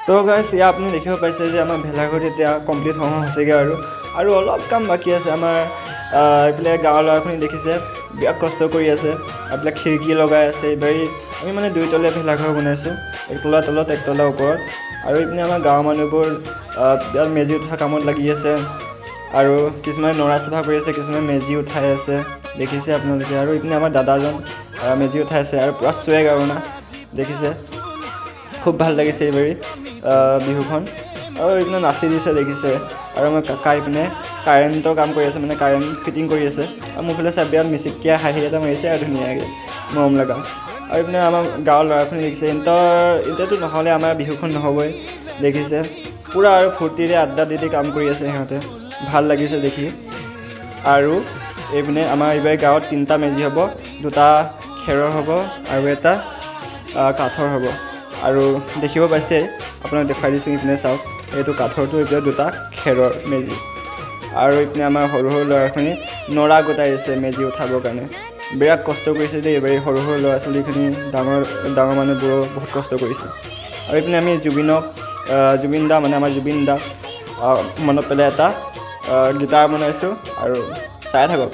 তো গাইছ, এয়া আপুনি দেখিব পাইছে যে আমাৰ ভেলাঘৰটো এতিয়া কমপ্লিট হওঁ হওঁ হৈছেগৈ আৰু আৰু অলপ কাম বাকী আছে। আমাৰ এইফালে গাঁৱৰ ল'ৰাখিনি দেখিছে, বিৰাট কষ্ট কৰি আছে। এইবিলাক খিৰিকী লগাই আছে। এইবাৰ আমি মানে দুইতলীয়া ভেলাঘৰ বনাইছোঁ, একতলা তলত, একতলা ওপৰত। আৰু এইপিনে আমাৰ গাঁৱৰ মানুহবোৰ বিৰাট মেজি উঠা কামত লাগি আছে আৰু কিছুমানে নৰা চাফা কৰি আছে, কিছুমানে মেজি উঠাই আছে, দেখিছে আপোনালোকে। আৰু এইপিনে আমাৰ দাদাজন মেজি উঠাই আছে আৰু পূৰা চুৱেগ আৰু না, দেখিছে, খুব ভাল লাগিছে এইবাৰী বিহুখন। আৰু এইপিনে নাচি দিছে, দেখিছে। আৰু আমাৰ কাকা এইপিনে কাৰেণ্টৰ কাম কৰি আছে, মানে কাৰেণ্ট ফিটিং কৰি আছে। আৰু মোৰ ফালে চাই বিৰাট মিচিকীয়া হাঁহি এটা মাৰিছে আৰু ধুনীয়াকৈ মৰম লগা। আৰু এইপিনে আমাৰ গাঁৱৰ ল'ৰাখিনি দেখিছে, ইহঁতৰ এতিয়াতো নহ'লে আমাৰ বিহুখন নহ'বই। দেখিছে, পূৰা আৰু ফূৰ্তিৰে আড্ডা দি দি কাম কৰি আছে সিহঁতে, ভাল লাগিছে দেখি। আৰু এইপিনে আমাৰ এইবাৰ গাঁৱত তিনিটা মেজি হ'ব, দুটা খেৰৰ হ'ব আৰু এটা কাঠৰ হ'ব। আৰু দেখিব পাইছে, আপোনাক দেখুৱাই দিছোঁ, ইপিনে চাওক, এইটো কাঠৰটো, এইটো দুটা খেৰৰ মেজি। আৰু ইপিনে আমাৰ সৰু সৰু ল'ৰাখিনি নৰা গোটাই আছে মেজি উঠাবৰ কাৰণে। বিৰাট কষ্ট কৰিছে দেই এইবাৰ এই সৰু সৰু ল'ৰা ছোৱালীখিনি, ডাঙৰ ডাঙৰ মানুহবোৰেও বহুত কষ্ট কৰিছে। আৰু ইপিনে আমি জুবিনক, জুবিন দা, মানে আমাৰ জুবিন দাক মনত পেলাই এটা গীটাৰ বনাইছোঁ আৰু চাই থাকক।